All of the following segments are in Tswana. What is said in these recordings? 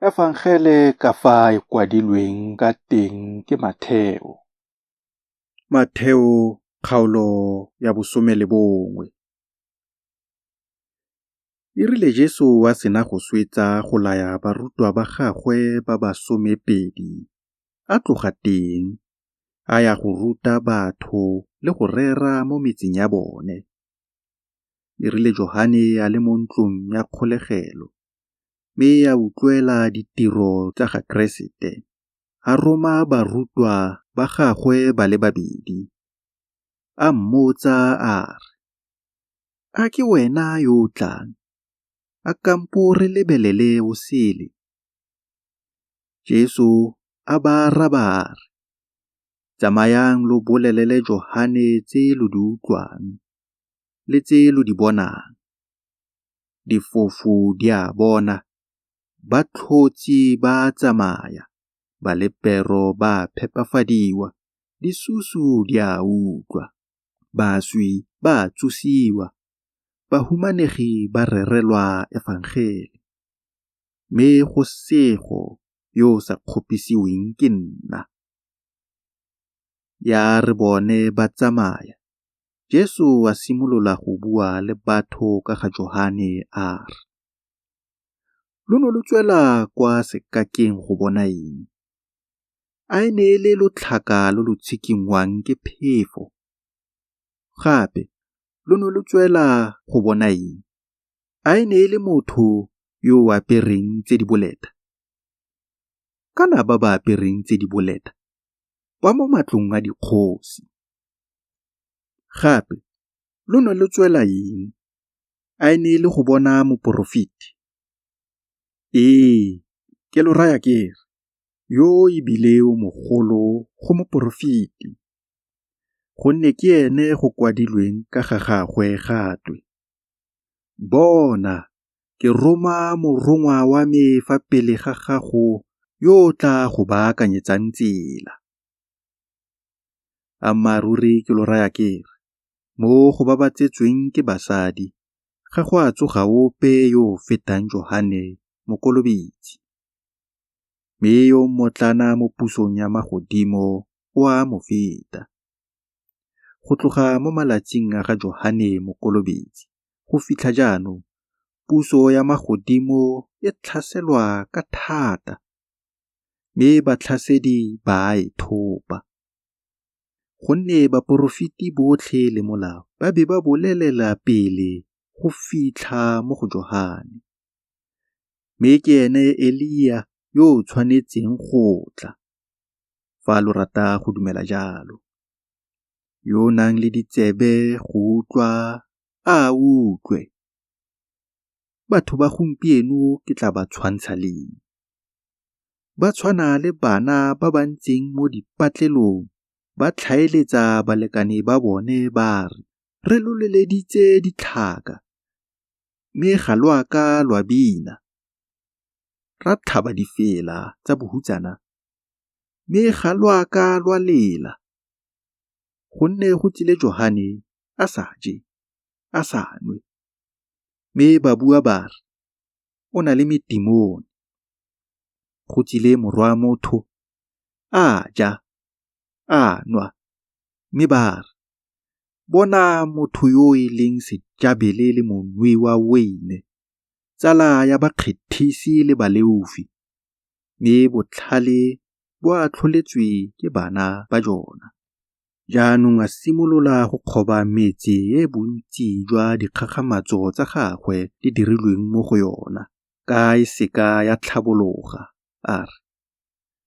Efangele ka fa e kwadilweng ka teng ke Matheo. Matheo kgaolo ya 11. E rile Jesu a sena go swetsa go laya barutwa ba gagwe ba ba 12, a tloga teng, a ya go ruta batho le go rera mo metseng ya bone. E rile Johane a le mo ntlong ya kgolegelo, mme a utlwela ditiro tsa ga Keresete, a roma barutwa ba gagwe ba le babedi, a mmotsa a re, A ke wena yo o tlang, a kampo re lebelele o sele? Jesu a ba araba a re, Tsamayang lo bolelele Johane tse lo di utlwang le tse lo di bonang. Difofu di a bona, batlhotsi ba a tsamaya, balepero ba a phepafadiwa, disusu di a utlwa, baswi ba a tsosiwa, bahumanegi ba rerelwa Efangele. Mme go sego yo o sa kgopisiweng ke nna. Ya re bone ba tsamaya, Jesu a simolola go bua le batho ka ga Johane a re, Lo ne lo tswela kwa sekakeng go bona eng? A e ne e le lotlhaka lo lo tshikinngwang ke phefo? Gape lo ne lo tswela go bona eng? A e ne e le motho yo o apereng tse di boleta? Kana ba ba apereng tse di boleta ba mo matlong a dikgosi. Gape lo ne lo tswela eng? A e ne e le go bona moporofeti? Ee, ke lo raya ke re, yo e bile o mogolo go moporofeti. Gonne ke ene go kwadilweng ka ga gagwe ga twe, Bona, ke roma morongwa wa me fa pele ga gago yo o tla go baakanyetsang tsela. Ammaaruri ke lo raya ke re, mo go ba ba tsetsweng ke basadi ga go a tsoga ope yo o fetang Johane Mokolobetsi, mme yo mmotlana mo pusong ya magodimo o a mo feta. Go tloga mo malatsing a ga Johane Mokolobetsi go fitlha jaanong, puso ya magodimo e tlhaselwa ka thata, mme batlhasedi ba a e thopa. Gonne baporofeti botlhe le molao ba be ba bolelela pele go fitlha mo go Johane. Mme ke ene Elia yo o tshwanetseng go tla, fa lo rata go dumela jalo. Yo o nang le ditsebe go utlwa a utlwe. Batho ba gompieno ke tla ba tshwantsha le eng? Ba tshwana le bana ba ba ntseng mo dipatlelong ba tlhaeletsa balekane ba bone ba re, Re lo leleditse ditlhaka, mme ga lo a ka lwa bina; ra tlhaba difela tsa bohutsana, mme ga lo a ka lwa lela. Gonne go tsile Johane a sa je, a sa nwe, mme ba bua ba re, O na le metimone. Go tsile Morwa Motho, a ja, a nwa, mme ba re, Bona motho yo e leng sejabele le monwi wa weine, tsala ya bakgethisi le baleofi, mme botlhale bo atlholetswe ke bana ba jona. Jaanong a simolola go kgoba metse e bontsi jwa dikgakgamatso tsa gagwe di dirilweng mo go yona, ka e se ka ya tlhabologa, a re,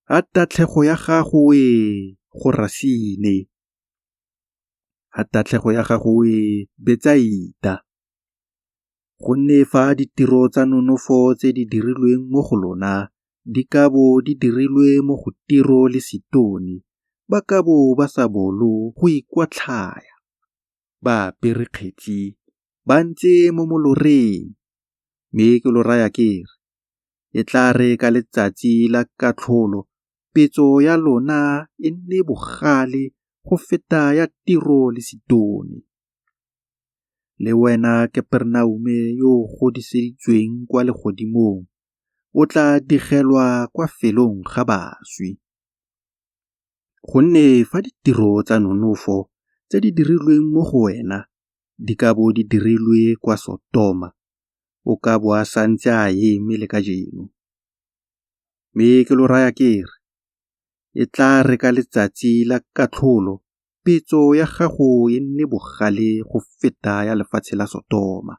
A tatlhego ya gago wee, Gorasine! A tatlhego ya gago wee, Betsaida! Gonne fa ditiro tsa nonofo tse di dirilweng mo go lona di ka bo di dirilwe mo go Tiro le Sitone, ba ka bo ba sa bolo go ikwatlhaya, ba apere kgetsi, ba ntse mo moloreng. Mme ke lo raya ke re, e tla re ka letsatsi la katlholo petso ya lona e nne bogale go feta ya Tiro le Sitone. Le wena Keperenaume yo o godiseditsweng kwa legodimong, o tla digelwa kwa felong ga baswi. Gonne fa ditiro tsa nonofo tse di dirilweng mo go wena di ka bo di dirilwe kwa Sotoma, o ka bo a sa ntse a eme le kajeno. Mme ke lo raya ke re, e tla re ka letsatsi la katlholo petso ya gago e nne bogale go feta ya lefatshe la Sotoma.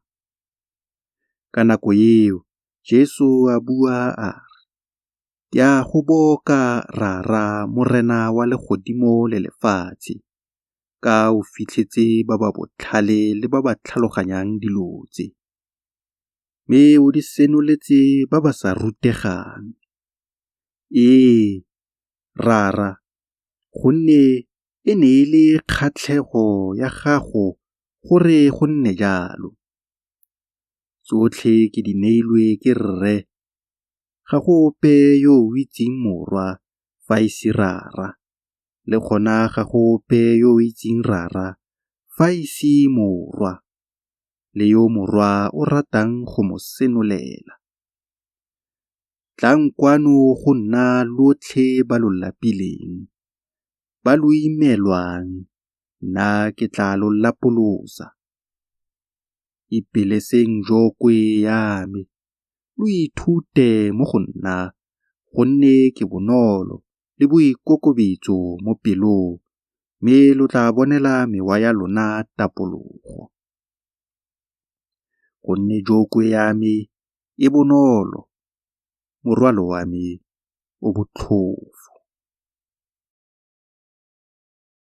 Ka nako eo Jesu a bua a re, Ke a go boka, Rara, Morena wa legodimo le lefatshe, ka o fitlhetse ba ba botlhale le ba ba tlhaloganyang dilo tse, mme o di senoletse ba ba sa rutegang. Ee, Rara, gonne e ne e le kgatlhego ya gago gore go nne jalo. Tsotlhe ke di neilwe ke Rre. Ga go ope yo o itseng Morwa, fa e se Rara, le gona ga go ope yo o itseng Rara, fa e se Morwa, le yo Morwa o ratang go mo senolela. Tlang kwano go nna lotlhe ba lo lapileng, ba lo imelwang, nna ke tla lo lapolosa. Ipeleseng jokwe ya me, lo ithute mo go nna, gonne ke bonolo le boikokobetso mo pelong, mme lo tla bonela mewa ya lona tapologo. Gonne jokwe ya me e bonolo, morwalo wa me o botlhofo.